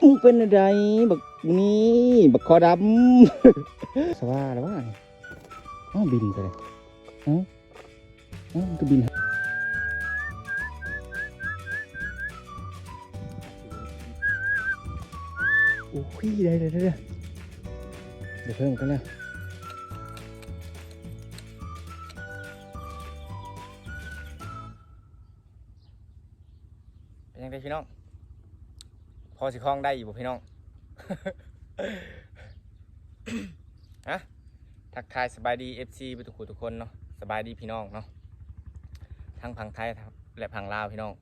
ມຶງເປັນແນວໃດບັກນີ້ ບັກຄໍດຳ ສະຫວ່າແລ້ວວະນີ້. ເອົ້າ ບິນໄປເລີຍ. ເອົ້າ ເອົ້າ ມັນກໍບິນ. ໂອ້ຍ ໄດ້ ໄດ້ ໄດ້ ໄດ້ ໄດ້ເພີ່ມກັນແລ້ວ. ເປັນຈັ່ງໃດພີ່ນ້ອງ? ພໍຊິຄ່ອງໄດ້ຢູ່ບໍ່ພີ່ນ້ອງ? ຮະ ທັກທາຍສະບາຍດີ ເອັຟຊີ ເບິດທຸກຜູ້ທຸກຄົນເນາະ. ສະບາຍດີພີ່ນ້ອງເນາະ ທັງຝັ່ງໄທ ແລະ ຝັ່ງລາວພີ່ນ້ອງ.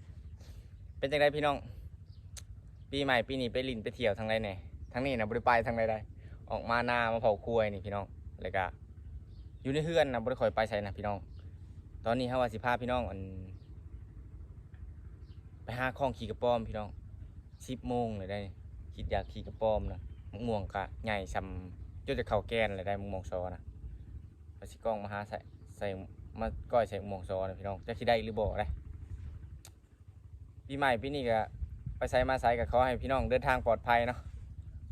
ເປັນຈັ່ງໃດພີ່ນ້ອງ? ປີໃໝ່ປີນີ້ໄປຫຼິ້ນໄປທ່ຽວທາງໃດແດ່? ທາງນີ້ນະບໍ່ໄດ້ໄປທາງໃດໃດ ອອກມານາມາເຝົ້າຄວາຍນີ້ພີ່ນ້ອງ. ແລ້ວກະຢູ່ໃນເຮືອນນະ ບໍ່ໄດ້ຄ່ອຍໄປໃສນະພີ່ນ້ອງ. ຕອນນີ້ເຮົາວ່າຊິພາພີ່ນ້ອງ ອັນ ໄປຫາຄອງຂີ້ກະປອມພີ່ນ້ອງ. ສິບໂມງແລ້ວໃດ໋ ຄິດຢາກຂີ້ກະປອມນະ. ໝາກມ່ວງກະໃຫຍ່ສ່ຳຈົນຈະເຂົ້າແກ່ນແລ້ວໃດ໋ ໝາກມ່ວງຊໍນະ. ວ່າຊິກ້ອງມາຫາໃສ່ ໃສ່ ມາກ້ອຍໃສ່ໝາກມ່ວງຊໍນະພີ່ນ້ອງ ຈັກຊິໄດ້ຫຼືບໍ່ໃດ໋. ປີໃໝ່ປີນີ້ກະໄປໃສມາໃສກະຂໍໃຫ້ພີ່ນ້ອງເດີນທາງປອດໄພເນາະ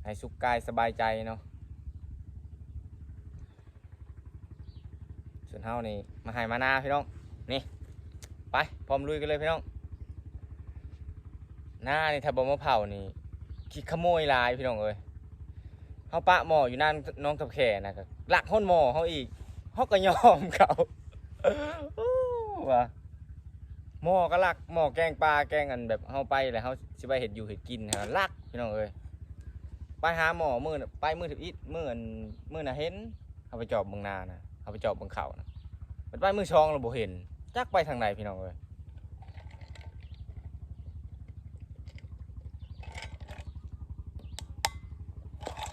ໃຫ້ສຸກກາຍສະບາຍໃຈເນາະ. ສ່ວນເຮົານີ້ມາໄຮ່ມານາພີ່ນ້ອງ. ນີ້ ໄປ ພ້ອມລຸຍກັນເລີຍພີ່ນ້ອງ. ນານີ້ຖ້າບໍ່ມາເຜົານີ້ ຂີ້ຂະໂມຍຫຼາຍພີ່ນ້ອງເອີຍ. ເຮົາປະໝໍ້ຢູ່ນານໜອງທັບແຂນະ ກະລັກຮອດໝໍ້ເຮົາອີກ ເຮົາກະຍອມເຂົາ. ໂອ້ ວ່າ ໝໍ້ກະລັກ ໝໍ້ແກງປາ ແກງອັນແບບເຮົາໄປແລ້ວເຮົາຊິໄປເຮັດຢູ່ເຮັດກິນຫັ້ນ ລັກພີ່ນ້ອງເອີຍ. ໄປຫາໝໍ້ມື້ ໄປມື້ທຳອິດ ມື້ອັນ ມື້ນະເຫັນ ເຮົາໄປຈອບເບິ່ງນານະ ເຮົາໄປຈອບເບິ່ງເຂົ້ານະ. ບັດໄປມື້ສອງລະບໍ່ເຫັນ ຈັກໄປທາງໃດພີ່ນ້ອງເອີຍ.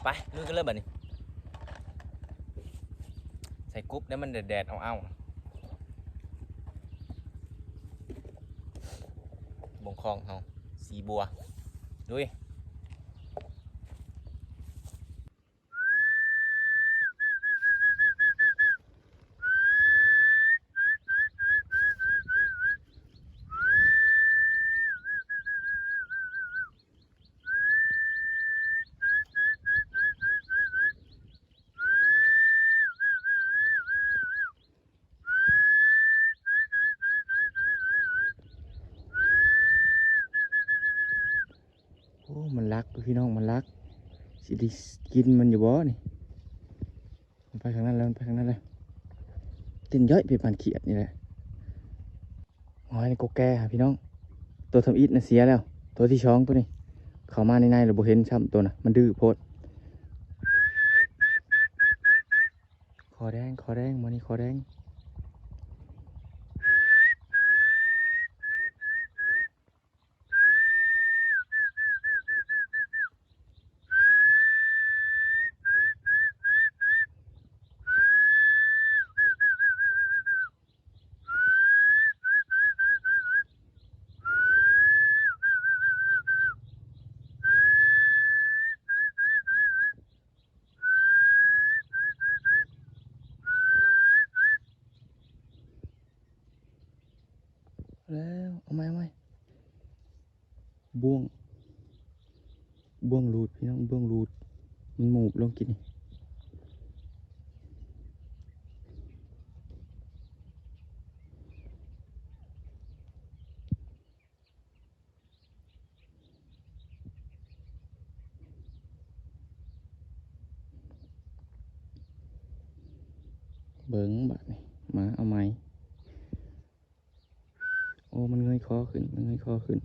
ໄປລຸຍກັນເລີຍບັດນີ້. ໃສ່ກຸບໄດ້ ມັນແດດໆ ເອົາໆ ບົງຄອງເຮົາ ສີບົວ ລຸຍ. ໂອ້ ມັນລັກພີ່ນ້ອງ ມັນລັກ ຊິໄດ້ກິນມັນຢູ່ບໍ່ນີ້? ມັນໄປທາງນັ້ນແລ້ວ ມັນໄປທາງນັ້ນແລ້ວ ເຕັ້ນຍ້ອຍໄປປານຂຽດນີ້ແຫຼະ. ຫອຍໃນກົກແກ່ຫາພີ່ນ້ອງ ໂຕທຳອິດນະເສຍແລ້ວ ໂຕທີສອງໂຕນີ້ ເຂົ້າມາໃນໃນແລ້ວບໍ່ເຫັນຊ້ຳໂຕນະ ມັນດື້ໂພດ. ຄໍແດງ ຄໍແດງ ມື້ນີ້ຄໍແດງ. ແລ້ວ ເອົາໃໝ່ ເອົາໃໝ່ ບ່ວງ ບ່ວງຫຼຸດພີ່ນ້ອງ ບ່ວງຫຼຸດ ມັນໝູບລົງກິນນີ້. ເບິ່ງບາດນີ້ ມາເອົາໃໝ່. ໂອ້ ມັນເງີຍຄໍຂຶ້ນ ມັນເງີຍຄໍຂຶ້ນ.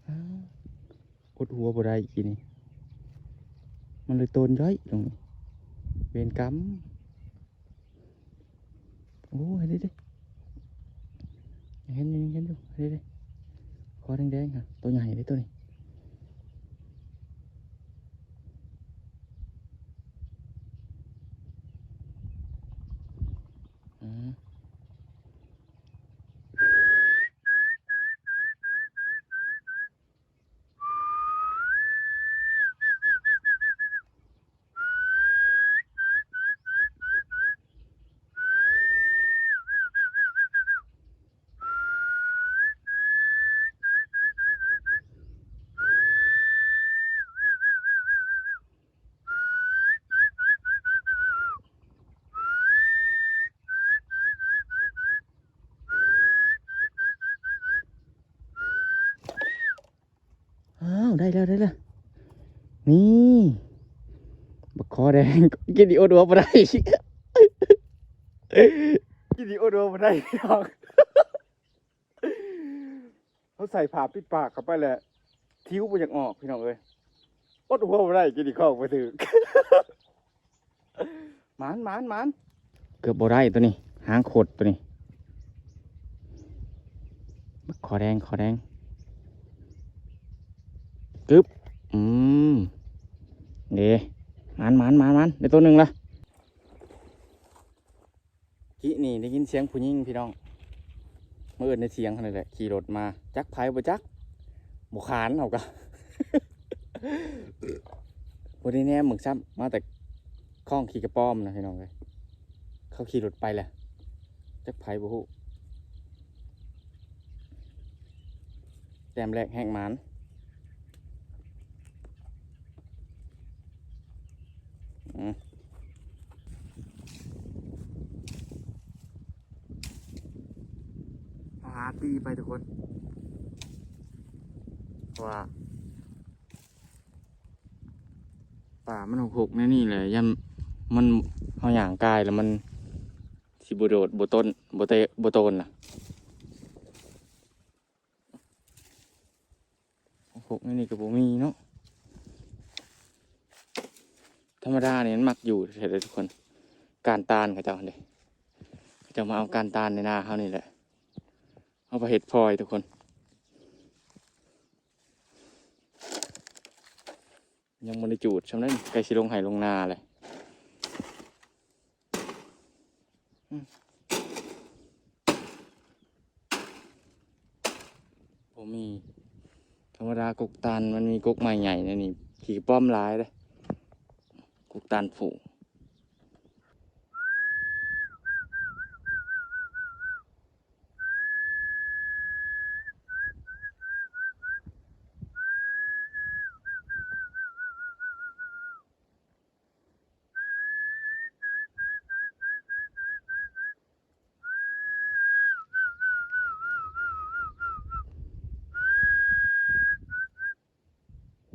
ອ້າວ ອົດຫົວບໍ່ໄດ້ກີ້ນີ້ ມັນເລີຍໂຕນຍ້ອຍລົງນີ້ ເວນກຳ. ໂອ້ ເຫັນເດ້ ເຫັນຢູ່ ເຫັນຢູ່ ເຫັນເດ້ ຄໍແດງໆ ຫະ ໂຕໃຫຍ່ເດ້ໂຕນີ້. ອືມ. ໄດ້ແລ້ວ ໄດ້ແລ້ວ ນີ້ ບັກຄໍແດງ ກິນນີ້ອົດຫົວບໍ່ໄດ້ ກິນນີ້ອົດຫົວບໍ່ໄດ້ ພີ່ນ້ອງ. ເຮົາໃສ່ຜ້າປິດປາກເຂົ້າໄປແລ້ວ ທິວບໍ່ຢາກອອກ ພີ່ນ້ອງເອີຍ ອົດຫົວບໍ່ໄດ້ ກິນນີ້ເຂົ້າບໍ່ຖືກ. ໝານ ໝານ ໝານ ເກືອບບໍ່ໄດ້ໂຕນີ້ ຫາງຂົດໂຕນີ້ ຂໍແດງ ຂໍແດງ ກຶບ ອືມ ເດ້ ໝານ ໝານ ໝານ ໝານ ໄດ້ໂຕໜຶ່ງລະ. ກີ້ນີ້ໄດ້ຍິນສຽງຜູ້ຍິງ ພີ່ນ້ອງ ມາເອີ້ນໃນສຽງຫັ້ນແຫຼະ ຂີ່ລົດມາ ຈັກໃຜບໍ່ຈັກ ບໍ່ຂານເຮົາກະ ບໍ່ໄດ້ແນມເບິ່ງຊ້ຳ ມາແຕ່ຄອງຂີ້ກະປ້ອມນະ ພີ່ນ້ອງເອີຍ ເຂົາຂີ່ລົດໄປແຫຼະ ຈັກໃຜບໍ່ຮູ້ ແຕ້ມແລກແຮງໝານ. ອືມ ຫາຕີໄປທຸກຄົນ ເພາະວ່າປ່າມັນຫົກໆ ແນວນີ້ແຫຼະ ຢ້ານມັນ ເຮົາຍ່າງກາຍແລ້ວມັນຊິບໍ່ໂດດ ບໍ່ຕົ້ນ ບໍ່ເຕະ ບໍ່ໂຕນລະ. ພວກนี้นี่ก็บ่มีเนาะ ธรรมดานี่มันมักอยู่แถวๆ ทุกคน ก้านตาลเขาเจ้าหั่นเด้ เขาเจ้ามาเอาก้านตาลในนาเฮานี่แหละ เอาไปเฮ็ดฟอยทุกคน ยังบ่ได้จูดซ่ำเด้ ใกล้สิลงไฮ่ลงนาเลย อืม บ่มี ธรรมดากกตาลมันมีกกไม้ใหญ่แนวนี้ ขี้ป้อมหลายเด้ กกตาลผูก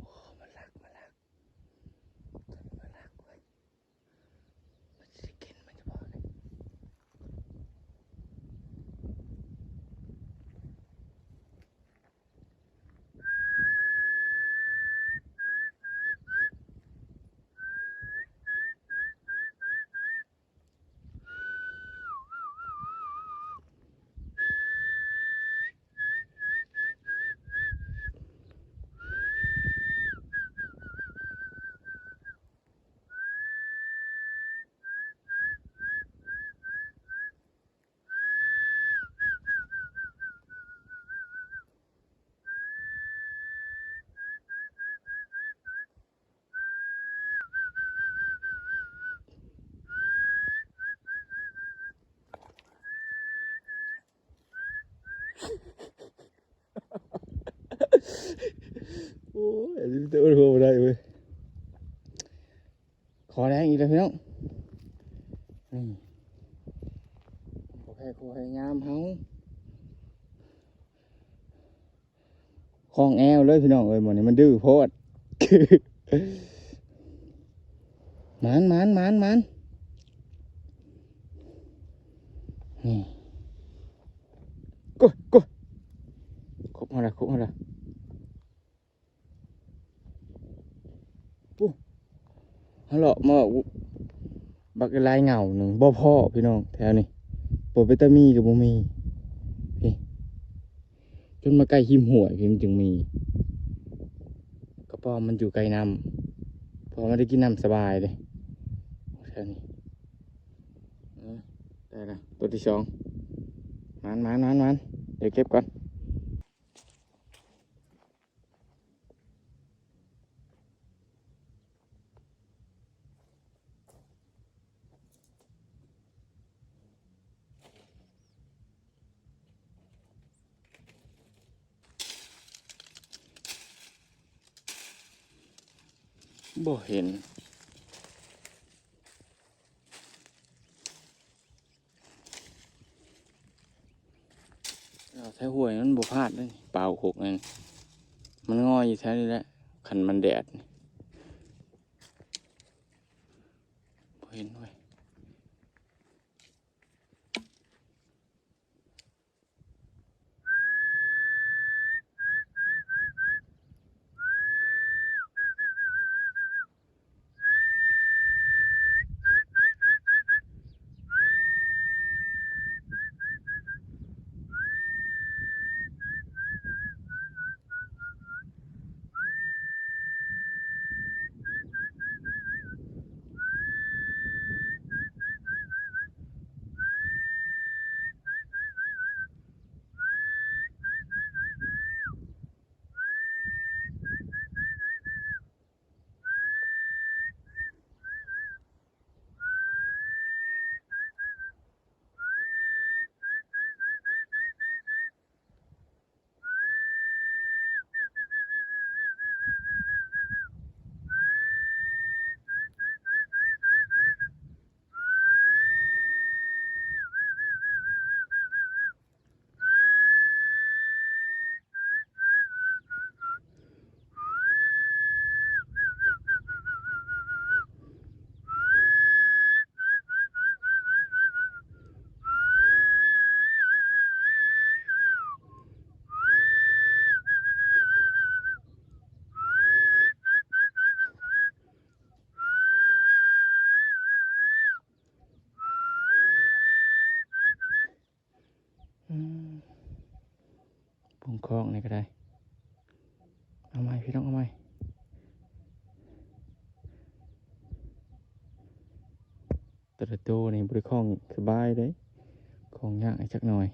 โอ้ มันลัก มันลัก มันลักเว้ย มันสิได้กินมันจะบอกเลย โอ้ย อันนี้แต่อดหัวบ่ได้เว้ย ขอแรงอีกแล้วพี่น้อง นี่ ขอให้ ขอให้งามเฮา คล้องแอวเลยพี่น้องเอ้ย หม่องนี้มันดื้อโพด หมาน หมาน หมาน หมาน นี่ โก้ย โก้ย ครบเฮาละ ครบเฮาละ ปุ๊ เฮาเลาะมาบักหลายเหง้าหนึ่ง บ่พ้อพี่น้อง แถวนี้ บ่เป็นตามีก็บ่มี นี่ จนมาใกล้ริมห้วยพี้มันจึงมี ก็เพราะมันอยู่ใกล้น้ำ เพราะมันได้กินน้ำสบายเด้ แถวนี้ เออ ได้ละ ตัวที่สอง หมาน หมาน หมาน หมาน เดี๋ยวเก็บก่อน บ่เห็น เอาแถวห้วยมันบ่พลาดเลย ปลาหกนั่น มันงอยอยู่แถวนี้แหละ ຄັນມັນແດດນີ້ ບໍ່ເຫັນເວີຍ. ອືມ ເບິ່ງຄອກນີ້ກໍໄດ້. ເອົາໃໝ່ ພີ່ນ້ອງ ເອົາໃໝ່. ແຕ່ລະໂຕນີ້ບໍ່ໄດ້ຄ້ອງສະບາຍເດ້ ຄ້ອງຍາກຈັກໜ່ອຍ.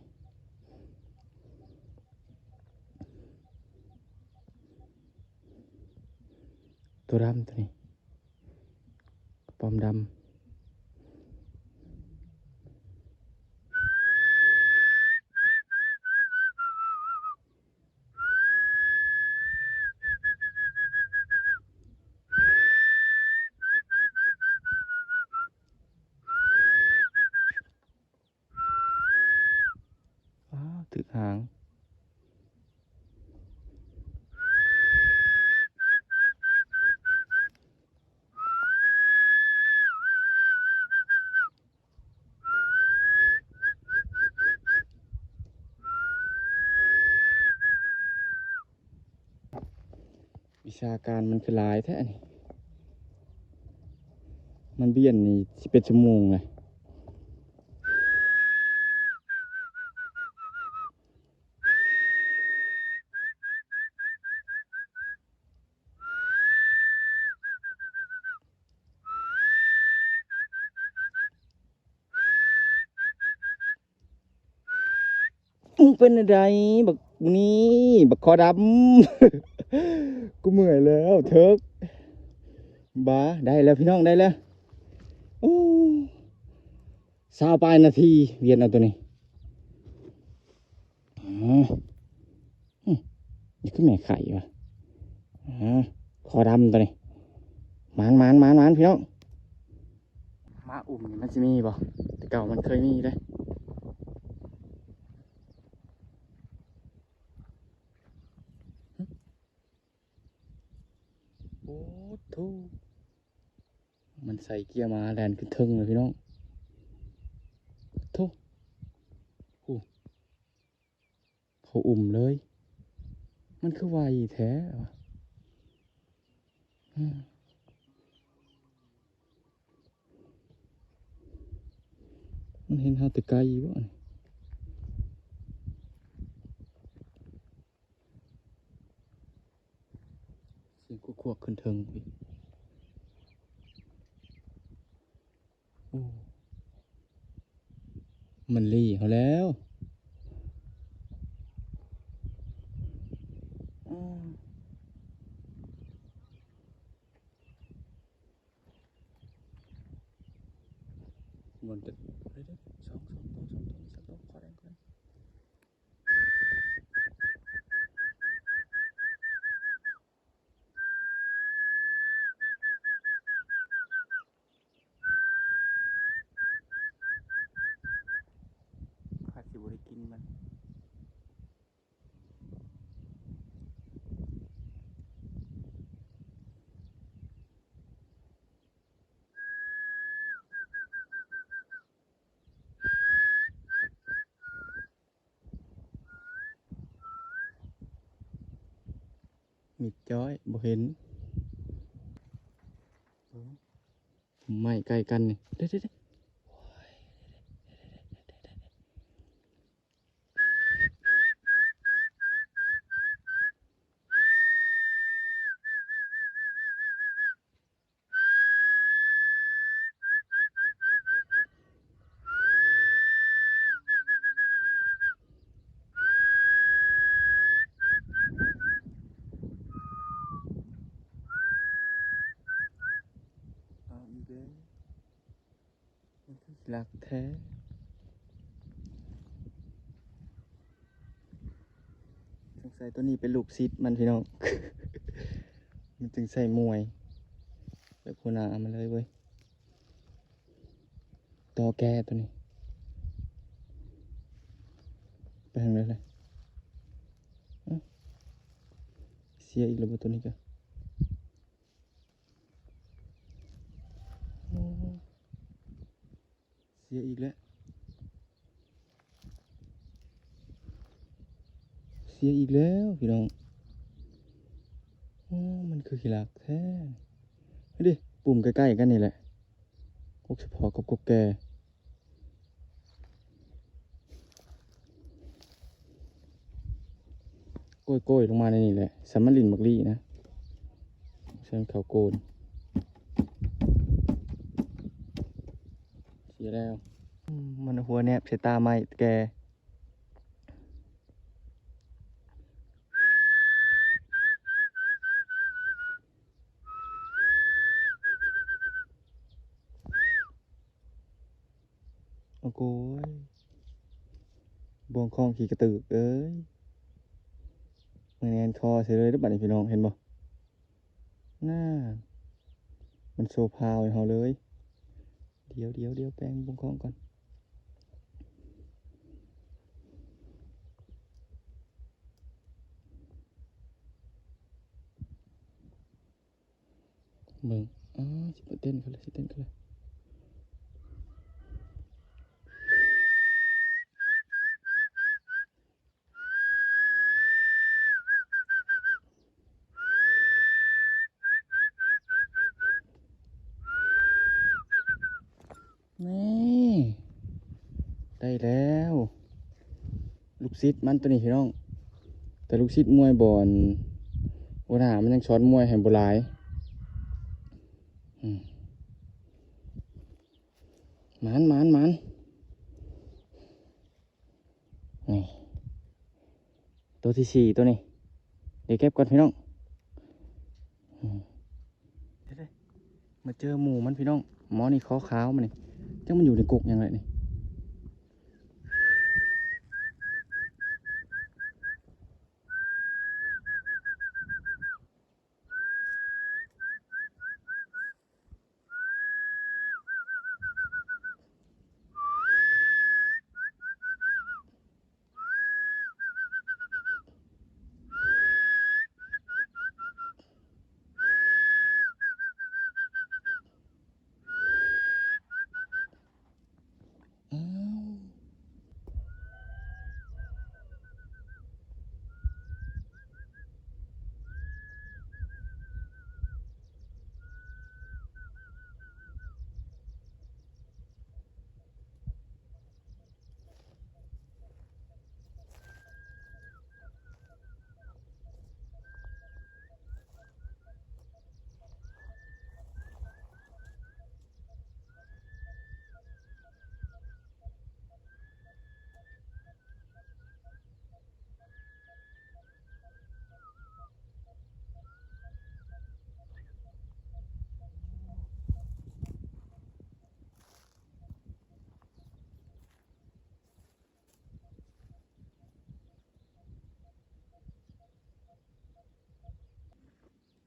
ໂຕດຳໂຕນີ້ ກະປອມດຳ. ອ້າວ ຖືກຫາງ. ວິຊາການມັນຄືຫຼາຍແທ້ນີ້ ມັນບຽນນີ້ສິບເອັດຊົ່ວໂມງແລ້ວ. ມຶງເປັນແນວໃດບັກນີ້ ບັກຄໍດຳ? ກູເມື່ອຍແລ້ວເທີກ. ບາ ໄດ້ແລ້ວພີ່ນ້ອງ ໄດ້ແລ້ວ. ໂອ້ ຊາວປາຍນາທີ ວຽນເອົາໂຕນີ້. ອືມ ນີ້ຄືແມ່ໄຂ່ວະ. ອາ ຄໍດຳໂຕນີ້. ໝານ ໝານ ໝານ ໝານ ພີ່ນ້ອງ. ໝາອຸ່ມນີ້ມັນຊິມີບໍ່? ແຕ່ເກົ່າມັນເຄີຍມີເດ້. ໂອ້ໂທ້ ມັນໃສ່ເກຍມາແລ່ນຂຶ້ນເທິງເລີຍພີ່ນ້ອງ. ໂທ້ ໂອ້ ເຂົາອຸ່ມເລີຍ. ມັນຄືໄວແທ້ວະ. ອືມ ມັນເຫັນເຮົາແຕ່ໄກຢູ່ບໍ່ນີ້? ສຽງຄວກໆຂຶ້ນເທິງອີກ. ໂອ້ ມັນລີ້ເຮົາແລ້ວ. ອືມ ມັນຈະ ເດີ ສອງ ສອງໂຕ ສອງໂຕ ສາມໂຕ ຂໍແດງ ຂໍແດງ. ຂ້າຊິບໍ່ໄດ້ກິນມັນ. ມິດຈ້ອຍ ບໍ່ເຫັນ. ເບິ່ງ ໄມ້ໃກ້ກັນນີ້ ເດ້ໆໆ. ເອົາອີກແລ້ວ. ມັນຄືຂີ້ລັກແທ້. ສົງໄສຕົວນີ້ເປັນລູກສິດມັນພີ່ນ້ອງ. ມັນຈຶ່ງໃສ່ມວຍ ແບບຫົວໜ້າມັນເລີຍເວີຍ. ຕໍ່ແກ່ຕົວນີ້ ໄປທາງໃດລະ? ເອົ້າ ເສຍອີກແລ້ວບໍ່ຕົວນີ້ກະ? ໂອ້ ເສຍອີກແລ້ວ ເສຍອີກແລ້ວພີ່ນ້ອງ. ໂອ້ ມັນຄືຂີ້ລັກແທ້. ເດ້ ປຸ່ມໃກ້ໆກັນນີ້ແຫຼະ ກົກສະເພາະກັບກົກແກ່. ໂກ້ຍໆລົງມາໃນນີ້ແຫຼະ ສຳມາລິນໝາກລີ້ນະ ເຊິ່ງເຂົາໂກນ. ເສຍແລ້ວ ອືມ ມັນຫົວແນບໃສ່ຕາໄມ້ແກ່. ໂອ້ໂກຍ ບ່ວງຂອງຂີ້ກະຕືກເອີຍ ມາແໜ້ນຄໍໃສ່ເລີຍເດີ້ ບາດນີ້ພີ່ນ້ອງ ເຫັນບໍ່? ນ່າ ມັນໂຊພາວໃຫ້ເຮົາເລີຍ. ດຽວໆໆ ແປງບ່ວງຂອງກ່ອນ. ເບິ່ງ ອ້າ ຊິໄປເຕັ້ນເຂົາເລີຍ ຊິເຕັ້ນເຂົາເລີຍ. ນີ້ ໄດ້ແລ້ວ ລູກສິດມັນໂຕນີ້ພີ່ນ້ອງ. ແຕ່ລູກສິດມວຍບໍ່ ອັນ ຫົວໜ້າມັນຍັງສອນມວຍໃຫ້ບໍ່ຫຼາຍ. ອືມ ໝານ ໝານ ໝານ. ນີ້ ໂຕທີສີ່ໂຕນີ້ ດຽວເກັບກ່ອນພີ່ນ້ອງ. ອືມ ເດ້ໆ ມາເຈີໝູ່ມັນພີ່ນ້ອງ. ໝໍນີ້ຄໍຂາວມານີ້ ຈັກມັນຢູ່ໃນກົກຫຍັງແຫຼະນີ້. ອ້າວ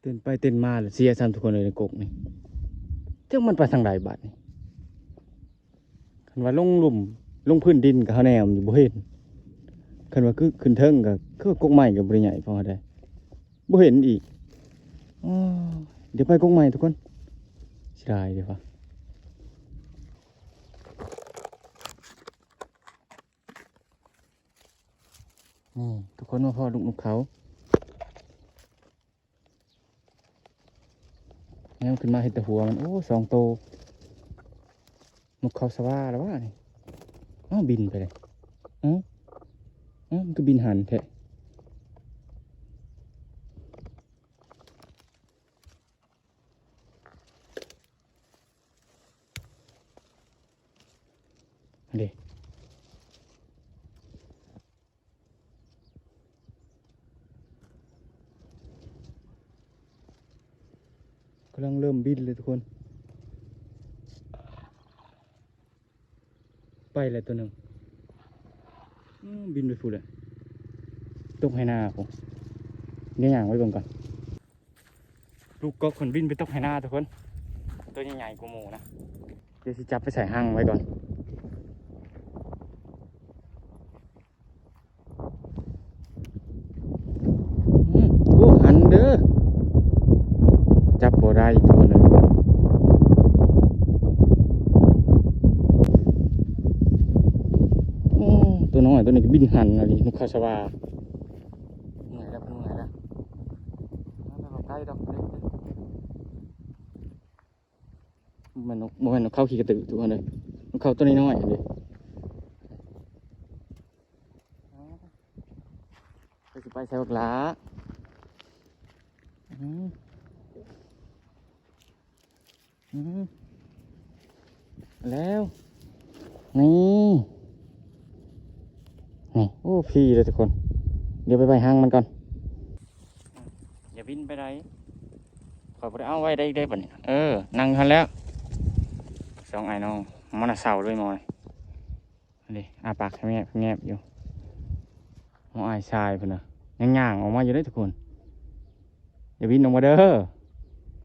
ເຕັ້ນໄປເຕັ້ນມາລະເສຍຊ້ຳທຸກຄົນເອີຍ ໃນກົກນີ້. ຈັກມັນໄປທາງໃດບາດນີ້? ຄັນວ່າລົງລຸ່ມ ລົງພື້ນດິນກໍຫາແນວມັນຢູ່ບໍ່ເຫັນ. ຄັນວ່າຄືຂຶ້ນເທິງກໍຄືກົກໄມ້ກໍບໍ່ໄດ້ໃຫຍ່ພໍໃດ ບໍ່ເຫັນອີກ. ອໍ ດຽວໄປກົກໃໝ່ທຸກຄົນ ເສຍດາຍເດ້ວ່າ. ນີ້ທຸກຄົນມາພໍ້ລູກນົກເຂົາ. ຂຶ້ນມາເຫັນແຕ່ຫົວມັນ. ໂອ້ ສອງໂຕ. ນົກເຂົາສະຫວ່າລະຫວານີ້. ອ້າວ ບິນໄປເລີຍ. ເອົ້າ ເອົ້າ ມັນຄືບິນຫັນແທ້. ເດ້ ກຳລັງເລີ່ມບິນເລີຍທຸກຄົນ. ໄປແລ້ວໂຕໜຶ່ງ. ອືມ ບິນໄປພຸ້ນແຫຼະ. ຕົກໄຮ່ນາພຸ້ນ. ດຽວຍ່າງໄປເບິ່ງກ່ອນ. ລູກກົກເພິ່ນບິນໄປຕົກໄຮ່ນາທຸກຄົນ. ໂຕໃຫຍ່ໆກວ່າໝູ່ນະ. ດຽວຊິຈັບໄປໃສ່ຮັງໄວ້ກ່ອນ. ອືມ ໂອ້ ຫັນເດີ. ຈັບບໍ່ໄດ້ທຸກຄົນເອີຍ. ໂອ້ ໂຕນ້ອຍໂຕນີ້ກໍບິນຫັນອີ່ຫຼີ. ນົກເຂົາສະຫວ່າ. ເມື່ອຍແລ້ວ ເມື່ອຍແລ້ວ. ໄປດອກເລັກ. ບໍ່ແມ່ນນົກ ບໍ່ແມ່ນນົກເຂົາຂີ້ກະຕືທຸກຄົນເອີຍ. ນົກເຂົາໂຕນ້ອຍໆຫັ້ນເດ້. ເຈົ້າຊິໄປໃສບັກຫຼ້າ? ອືມ ອືມ ແລ້ວ ນີ້ ນີ້ ໂອ້ ພີ້ເລີຍທຸກຄົນ. ດຽວໄປໄຫວ້ຮັງມັນກ່ອນ. ຢ່າບິນໄປໃດ. ຂ້ອຍບໍ່ໄດ້ເອົາໄວ້ໄດ້ເດ້ບັດນີ້. ເອີ ນັ່ງຢູ່ຫັ້ນແຫຼະ ສອງອ້າຍນ້ອງ. ມານະເຊົາດ້ວຍໝໍ. ນີ້ ອ້າປາກແງບໆຢູ່. ໝໍອ້າຍຊາຍພຸ້ນນະ ຍັງຍ່າງອອກມາຢູ່ເດ້ທຸກຄົນ. ຢ່າບິນອອກມາເດີ.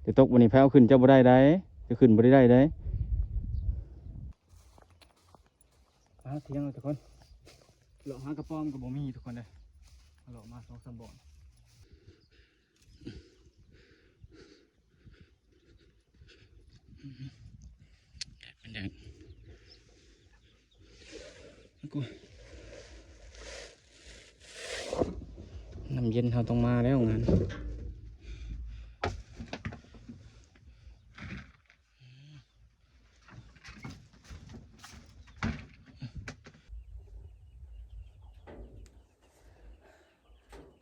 ຈະຕົກບັດນີ້ ໃຜເອົາຂຶ້ນເຈົ້າບໍ່ໄດ້ໃດ. ຈະຂຶ້ນບໍ່ໄດ້ໃດ. ມາຮອດຖຽງແລ້ວທຸກຄົນ. ເລາະຫາກະປອມກໍບໍ່ມີທຸກຄົນເດີ. ເລາະມາສອງສາມບ່ອນ. ແດດມັນແດດ. ນ້ຳເຢັນເຮົາຕ້ອງມາແລ້ວງານ.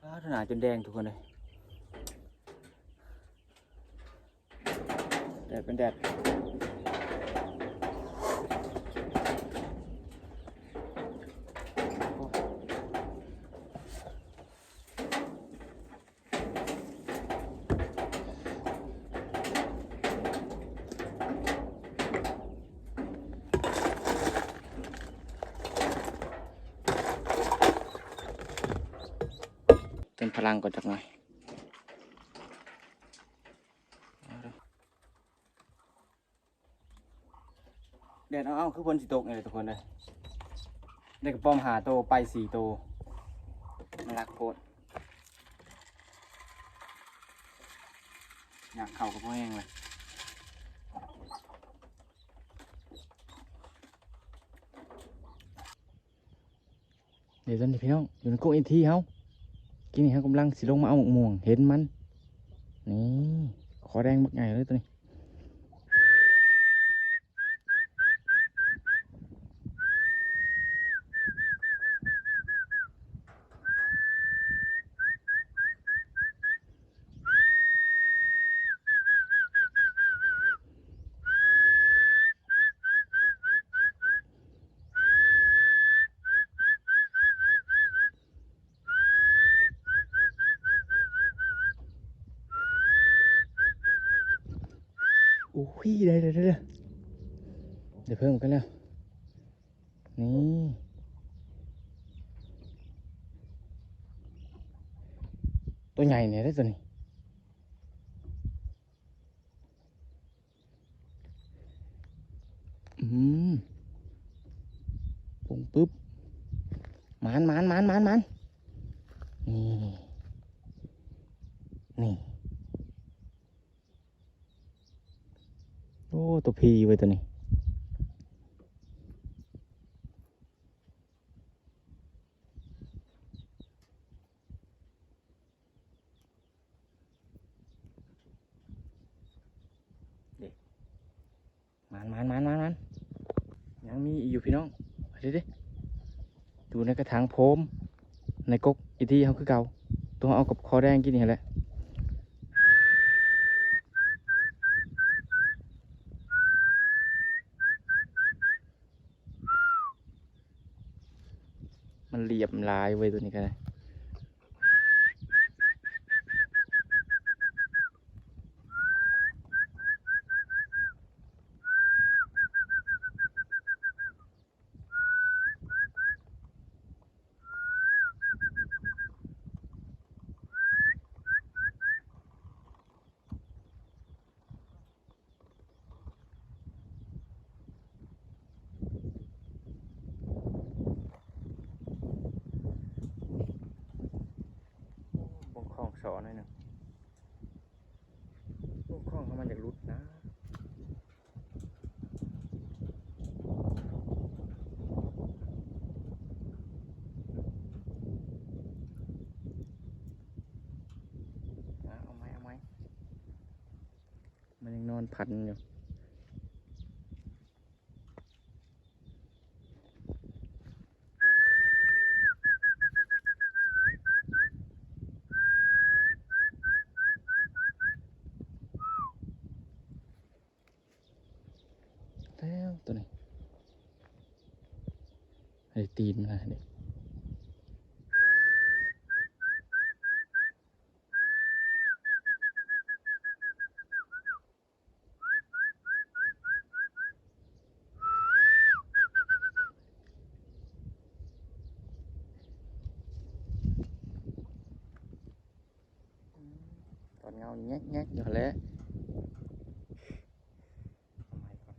ອ້າວ ໜ້າຈົນແດງທຸກຄົນເອີຍ. ແດດເປັນແດດ. ເຕີມພະລັງກ່ອນຈັກໜ່ອຍ. ແດດເອົາໆ ຄືຝົນຊິຕົກນີ້ແຫຼະທຸກຄົນເອີຍ. ໄດ້ກະປອມຫ້າໂຕ ໄປສີ່ໂຕ. ມັນຫຼັກໂພດ. ຢາກເຂົ້າກໍບໍ່ແຫ້ງເລີຍ. ເດ ຕອນນີ້ພີ່ນ້ອງ ຢູ່ໃນກົກເອັນທີເຮົາ. ກີ້ນີ້ເຮົາກຳລັງຊິລົງມາເອົາໝາກມ່ວງ ເຫັນມັນ ນີ້ ຄໍແດງບັກໃຫຍ່ເລີຍໂຕນີ້. ໂອ້ຍ ໄດ້ ໄດ້ ໄດ້ ໄດ້ເພີ່ມກັນແລ້ວ ນີ້ ໂຕໃຫຍ່ແດ່ເດ້ໂຕນີ້. ອືມ ປຸ້ງປຶບ ໝານ ໝານ ໝານ ໝານ ໝານ ນີ້ ນີ້ ໂອ້ ໂຕພີເວີຍໂຕນີ້. ເດ້ ຢູ່ໃນກະຖາງໂພມ ໃນກົກອີກທີເຮົາຄືເກົ່າ. ໂຕເຮົາເອົາກັບຄໍແດງກິນນີ້ແຫຼະ. ມັນຫຼຽມຫຼາຍເວີຍ ໂຕນີ້ກະໄດ້. ໂອ້ ບົງຂ້ອງສໍໜ້ອຍໜຶ່ງ. ໂອ້ ຂ້ອງເຮົາມັນຢາກຫຼຸດນະ. ເອົາໃໝ່ ເອົາໃໝ່. ມັນຍັງນອນພັນຢູ່. ແລ້ວໂຕນີ້ ໄອ້ຕີນມັນນະເດ້. ຕອນເງົາແງກໆຢູ່ຫັ້ນແຫຼະ. ເອົາໃໝ່ກ່ອນ.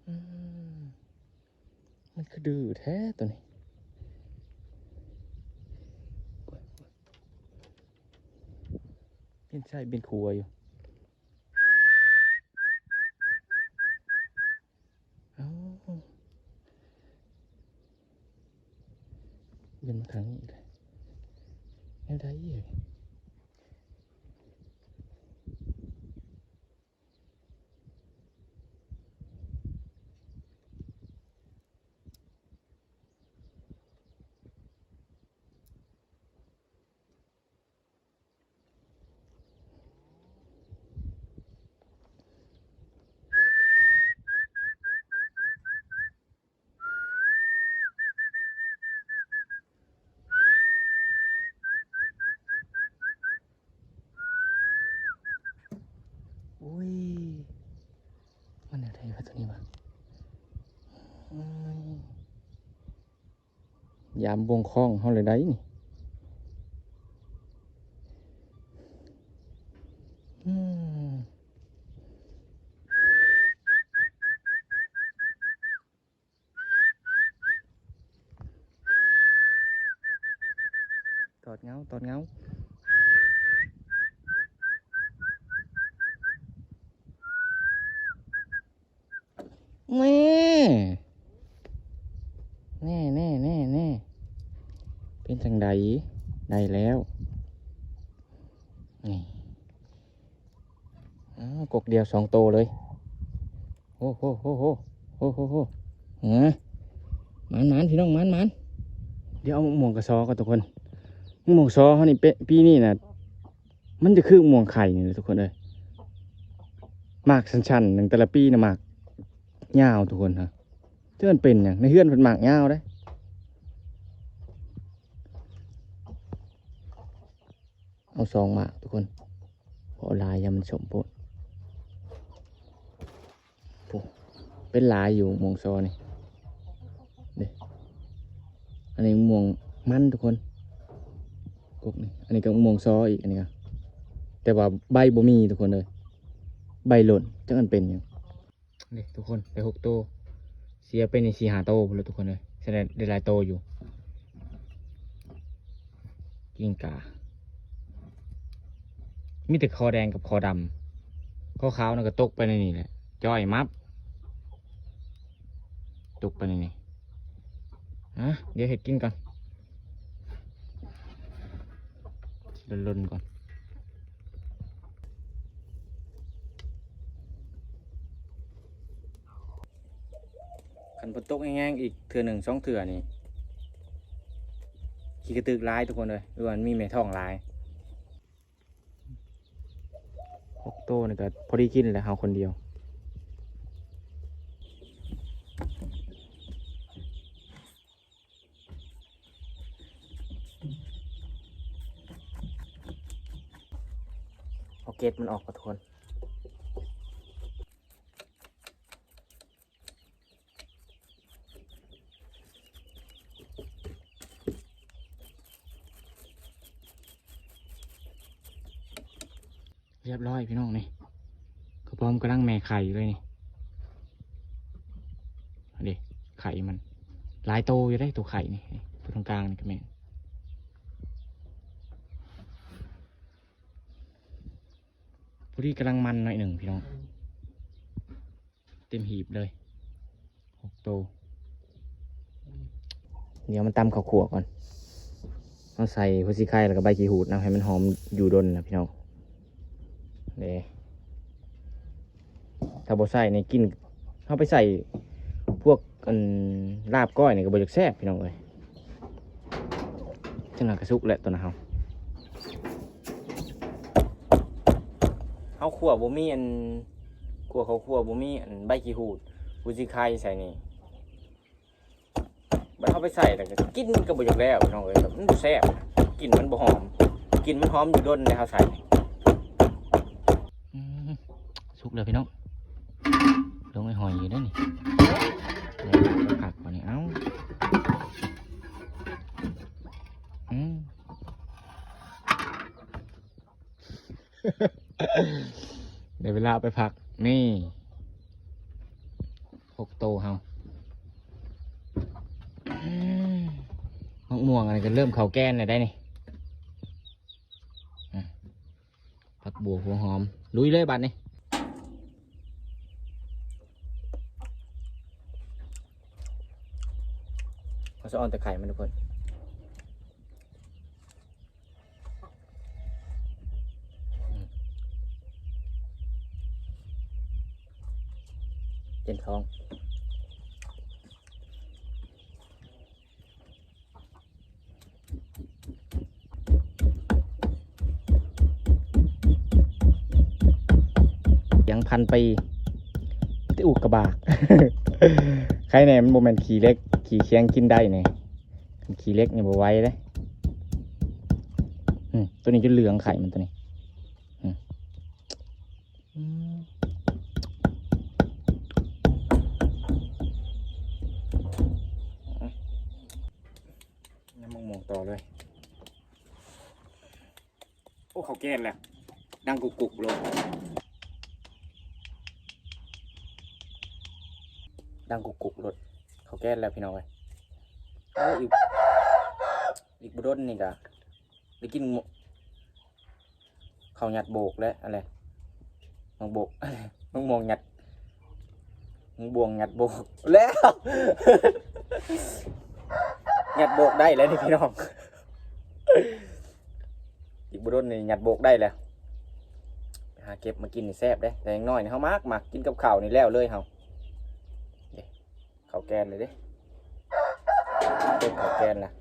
ອືມ ມັນຄືດື້ແທ້ໂຕນີ້. ເປັນຊ້າຍເປັນຂວາຢູ່. ເອົ້າ ເປັນມາທາງນີ້ອີກແລ້ວ. ແນວໃດເອີຍ? ໂອ້ຍ ມັນແນວໃດວະໂຕນີ້ວະ? ໂອ້ຍ ຢາມບ່ອງຂ້ອງເຮົາແລ້ວໃດ໋ນີ້. ອືມ. ຕອດເງົາ ຕອດເງົາ. ແນ່ ແນ່ ແນ່ ແນ່ ເປັນຈັ່ງໃດ? ໄດ້ແລ້ວ ນີ້. ອ້າວ ກົກດຽວສອງໂຕເລີຍ. ໂອ້ໂຫ ໂອ້ໂຫ ໂອ້ໂຫ ໂອ້ໂຫ ເອີ ໝານໆ ພີ່ນ້ອງ ໝານໆ. ດຽວເອົາໝາກມ່ວງກະຊໍກ່ອນທຸກຄົນ. ໝາກມ່ວງກະຊໍເຮົານີ້ ເປະ ປີນີ້ນະ ມັນຈະຄືໝາກມ່ວງໄຂ່ນີ້ແຫຼະທຸກຄົນເອີຍ. ໝາກສັ້ນໆ ໜຶ່ງ ແຕ່ລະປີນະໝາກຍາວທຸກຄົນ. ເອີ ຈັກມັນເປັນຫຍັງ ໃນເຮືອນເພິ່ນໝາກຍາວເດ້. ໂ ເອົາສອງໝາກທຸກຄົນ ເພາະເອົາຫຼາຍຢ້ານມັນສົ້ມໂພດ. ໂອ້ ເປັນຫຼາຍຢູ່ໝ່ວງຊໍນີ້ເດ້. ອັນນີ້ມ່ວງມັນທຸກຄົນ ກົກນີ້. ອັນນີ້ກໍມ່ວງຊໍອີກ ອັນນີ້ກໍ ແຕ່ວ່າໃບບໍ່ມີທຸກຄົນເອີຍ ໃບຫຼົ່ນ ຈັກມັນເປັນຫຍັງ. ນີ້ທຸກຄົນ ໄດ້ຫົກໂຕ ເສຍໄປນີ້ສີ່ຫ້າໂຕພຸ້ນແຫຼະທຸກຄົນເອີຍ. ສະແດງໄດ້ຫຼາຍໂຕຢູ່. ກິງກາ ມີແຕ່ຄໍແດງກັບຄໍດຳ ຄໍຂາວນັ້ນກໍຕົກໄປໃນນີ້ແຫຼະ ຈ້ອຍມັບ ຕົກໄປໃນນີ້. ຮະ ດຽວເຮັດກິນກ່ອນ ລົນໆກ່ອນ. ຄັນຝົນຕົກແຮງໆອີກເທື່ອໜຶ່ງສອງເທື່ອນີ້ ຂີ້ກະຕຶກຫຼາຍທຸກຄົນເອີຍ ຫຼືວ່າມັນມີແມ່ທ້ອງຫຼາຍ. ຫົກໂຕນີ້ກໍພໍດີກິນແຫຼະ ເຮົາຄົນດຽວ. ເອົາເກັດມັນອອກກ່ອນທຸກຄົນ. ຮຽບຮ້ອຍພີ່ນ້ອງ ນີ້ ກະປ້ອມກຳລັງແມ່ໄຂ່ເລີຍນີ້. ອັນນີ້ໄຂ່ມັນຫຼາຍໂຕຢູ່ເດ້ ໂຕໄຂ່ນີ້ ໂຕທາງກາງນີ້ກະແມ່ນ ພໍດີກຳລັງມັນໜ້ອຍໜຶ່ງພີ່ນ້ອງ. ເຕັມຫີບເລີຍ ຫົກໂຕ. ດຽວມາຕຳເຂົ້າຂົ້ວກ່ອນ. ເຮົາໃສ່ຫົວສີໄຄ ແລ້ວກໍໃບຂີ້ຫູດນຳ ໃຫ້ມັນຫອມຢູ່ດົນນະພີ່ນ້ອງເດ້. ຖ້າບໍ່ໃສ່ນີ້ກິນ ເຮົາໄປໃສ່ພວກ ອັນ ລາບກ້ອຍນີ້ກໍບໍ່ຢາກແຊບພີ່ນ້ອງເອີຍ. ຈັ່ງນັ້ນກະສຸກແຫຼະ ໂຕນະເຮົາ ເຮົາຂົ້ວບໍ່ມີອັນ ຂົ້ວເຂົ້າຂົ້ວບໍ່ມີອັນໃບຂີ້ຫູດ ຫົວສີໄຄໃສ່ນີ້ ບັດເຮົາໄປໃສ່ແລ້ວກໍກິນກໍບໍ່ຢາກແລ້ວພີ່ນ້ອງເອີຍ ມັນບໍ່ແຊບ ກິ່ນມັນບໍ່ຫອມ ກິ່ນມັນຫອມຢູ່ດົນແລ້ວເຮົາໃສ່. ອືມ ສຸກແລ້ວພີ່ນ້ອງ ລົງໄອ້ຫອຍຢູ່ເດ້ນີ້ ແລ້ວກໍຜັກບາດນີ້ ເອົ້າ ອືມ ໄດ້ເວລາເອົາໄປຜັກ ນີ້ ຫົກໂຕເຮົາ. ອືມ ໝາກມ່ວງອັນນີ້ກໍເລີ່ມເຂົ້າແກ່ນແລ້ວໄດ໋ນີ້. ອືມ ຜັກບົ່ວຫົວຫອມ ລຸຍເລີຍບາດນີ້. ເຮົາສະອອນແຕ່ໄຂ່ມັນທຸກຄົນ. ເຕັມທ້ອງ. ຍັງພັນປີ ມີແຕ່ອຸກກະບາດ. ໃຄແນ່ມັນບໍ່ແມ່ນຂີ້ເຫຼັກ ຂີ້ຄຽງກິນໄດ້ນີ້. ຂີ້ເຫຼັກນີ້ບໍ່ໄຫວເດ້. ອືມ ໂຕນີ້ຈົນເຫຼືອງໄຂ່ມັນໂຕນີ້. ອືມ ອືມ ຍຳໝາກມ່ວງຕໍ່ເລີຍ. ໂອ້ ເຂົ້າແກ່ນແລ້ວ ດັງກຸກໆໂລດ ດັງກຸກໆໂລດ ເຂົ້າແກ່ນແລ້ວພີ່ນ້ອງເອີຍ. ໂອ້ ອີກ ອີກບໍ່ດົນນີ້ກະໄດ້ກິນ ເຂົ້າຍັດໂບກແລ້ວ ອັນແຫຼະ ໝາກໂບກ ໝາກມ່ວງຍັດ ໝາກບວງຍັດໂບກແລ້ວ ຍັດໂບກໄດ້ແລ້ວນີ້ພີ່ນ້ອງ. ອີກບໍ່ດົນນີ້ຍັດໂບກໄດ້ແລ້ວ. ໄປຫາເກັບມາກິນນີ້ແຊບເດ້ ແຕ່ຢ່າງໜ້ອຍນີ້ເຮົາມັກ ມັກກິນກັບເຂົ້ານີ້ແລ້ວເລີຍເຮົາ. ເດ້ ເຂົ້າແກ່ນເລີຍເດ້ ເລີ່ມເຂົ້າແກ່ນລະ. ອ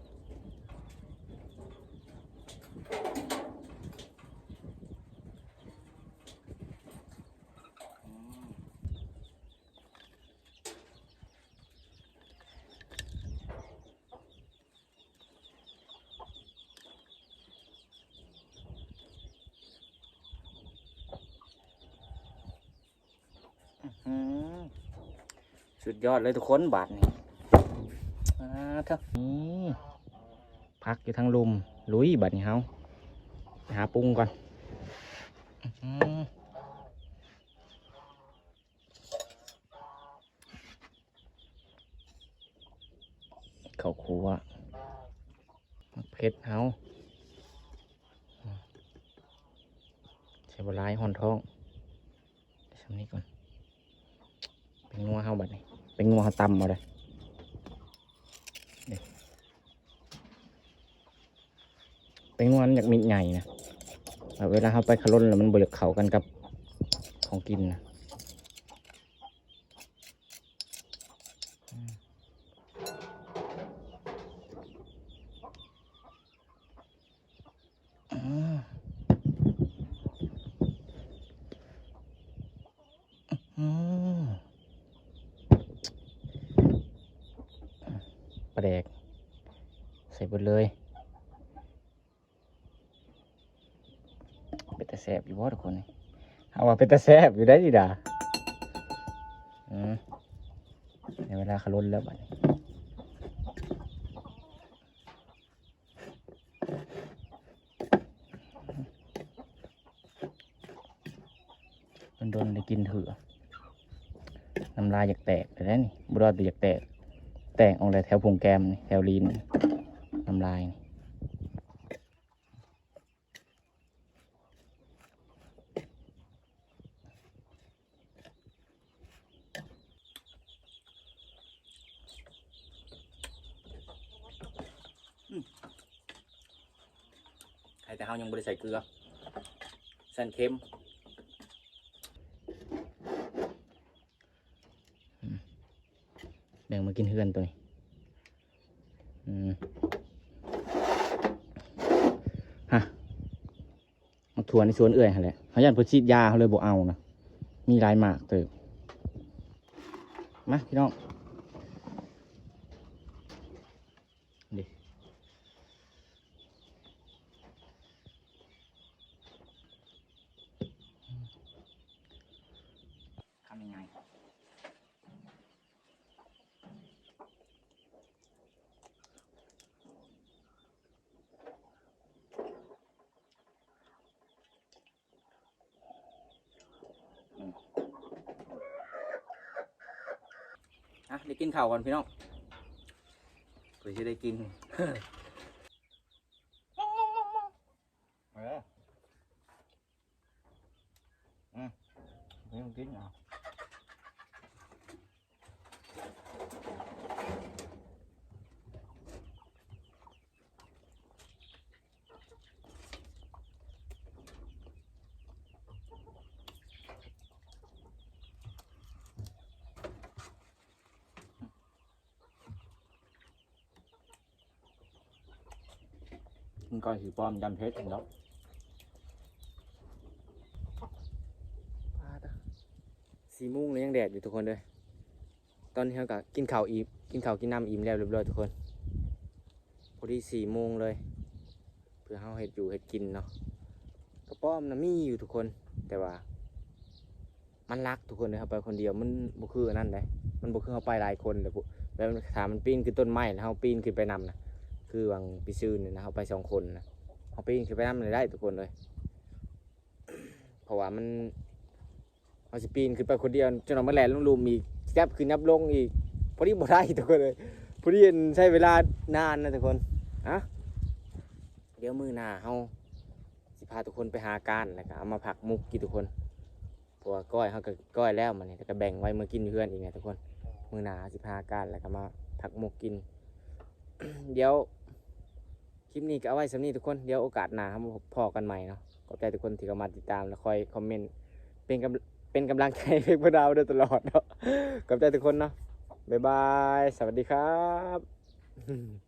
ອືມ ສຸດຍອດເລີຍທຸກຄົນ ບາດນີ້ ອາ ເທີ ນີ້ ຜັກຢູ່ທາງລຸ່ມ ລຸຍ ບາດນີ້ເຮົາໄປຫາປຸງກ່ອນ. ອືມ ເຂົ້າຂົ້ວ ໝາກເຜັດເຮົາ ໃສ່ບໍ່ຫຼາຍ ຮ້ອນທ້ອງ ສ່ຳນີ້ກ່ອນ. ແປ້ງນົວເຮົາບັດນີ້ ແປ້ງນົວເຮົາຕຳເອົາເດີ້. ນີ້ ແປ້ງນົວມັນຢາກເມັດໃຫຍ່ນະ ແບບເວລາເຮົາໄປຂະຫຼົ່ນແລ້ວມັນບໍ່ຢາກເຂົ້າກັນກັບຂອງກິນນະ. ອືມ ອືມ ອືມ ປາແດກໃສ່ເບິດເລີຍ. ເປັນຕາແຊບຢູ່ບໍ່ທຸກຄົນນີ້? ເຮົາວ່າເປັນຕາແຊບຢູ່ໄດ໋ນີ້ດາ. ອືມ ໃນເວລາຂະຫຼົ່ນແລ້ວບັດນີ້ ດົນໆໄດ້ກິນເທື່ອ ນ້ຳລາຍຢາກແຕກແລ້ວນີ້ ບໍ່ໄດ້ແຕ່ຢາກແຕກ ແຕກອອກແລ້ວແຖວພຸງແກ້ມນີ້ ແຖວລີ້ນ ນ້ຳລາຍນີ້. ອືມ ໃຫ້ແຕ່ເຮົາຍັງບໍ່ໄດ້ໃສ່ເກືອ ຊັ້ນເຄັມ. ອືມ ແບ່ງມາກິນເຮືອນໂຕນີ້. ອືມ ຮະ ໝາກຖົ່ວໃນສວນເອື້ອຍຫັ້ນແຫຼະ ເຮົາຢ້ານເພິ່ນສີດຢາ ເຮົາເລີຍບໍ່ເອົານະ ມີຫຼາຍໝາກເຕີບ. ມາພີ່ນ້ອງ ນີ້ ຄຳໃຫຍ່ໆ. ອືມ ອ່ະ ໄດ້ກິນເຂົ້າກ່ອນພີ່ນ້ອງ ເພື່ອຊິໄດ້ກິນ. ເອີ ອືມ ກິນເອົາ. ມັນກໍຊິປ້ອມຢ້ານເຜັດດອກ. ສີ່ໂມງແລ້ວຍັງແດດຢູ່ທຸກຄົນເດີ. ຕອນນີ້ເຮົາກໍກິນເຂົ້າອີ່ມ ກິນເຂົ້າກິນນ້ຳອີ່ມແລ້ວຮຽບຮ້ອຍທຸກຄົນ. ພໍດີສີ່ໂມງເລີຍ ເພື່ອເຮົາເຮັດຢູ່ເຮັດກິນເນາະ. ກະປ້ອມນະມີຢູ່ທຸກຄົນ ແຕ່ວ່າ ມັນລັກທຸກຄົນເດ້ ເຮົາໄປຄົນດຽວ ມັນບໍ່ຄືອັນນັ້ນເດ້ ມັນບໍ່ຄືເຮົາໄປຫຼາຍຄົນເດ້. ແບບຖ້າມັນປີນຂຶ້ນຕົ້ນໄມ້ ແລ້ວເຮົາປີນຂຶ້ນໄປນຳນະ ຄືຫວ່າງປີຊືນນີ້ນະ ເຮົາໄປສອງຄົນນະ ເຮົາປີນຂຶ້ນໄປນຳນີ້ໄດ້ທຸກຄົນເອີຍ. ເພາະວ່າມັນ ເຮົາຊິປີນຂຶ້ນໄປຄົນດຽວ ຈົນວ່າມັນແລ່ນລົງລຸ່ມອີກ ຍັບຂຶ້ນຍັບລົງອີກ ພໍດີບໍ່ໄດ້ທຸກຄົນເອີຍ. ພໍດີໃຊ້ເວລານານນະທຸກຄົນ. ອະ ດຽວມື້ໜ້າເຮົາຊິພາທຸກຄົນໄປຫາການ ແລ້ວກໍເອົາມາຜັກໝົກກິນທຸກຄົນ. ເພາະວ່າກ້ອຍເຮົາກໍກ້ອຍແລ້ວ ມື້ນີ້ ແລ້ວກໍແບ່ງໄວ້ເມືອກິນຢູ່ເຮືອນອີກນະທຸກຄົນ. ມື້ໜ້າເຮົາຊິພາການ ແລ້ວກໍມາຜັກໝົກກິນ. ດຽວຄລິບນີ້ກໍເອົາໄວ້ສ່ຳນີ້ທຸກຄົນ. ດຽວໂອກາດໜ້າເຮົາມາພົບພໍ້ກັນໃໝ່ເນາະ. ຂອບໃຈທຸກຄົນທີ່ເຂົ້າມາຕິດຕາມ ແລະ ຄອຍຄອມເມັນ ເປັນກຳ ເປັນກຳລັງໃຈໃຫ້ເພກບໍ່ດາວໂດຍຕະຫຼອດເນາະ. ຂອບໃຈທຸກຄົນເນາະ. ບາຍບາຍ. ສະຫວັດດີຄັບ.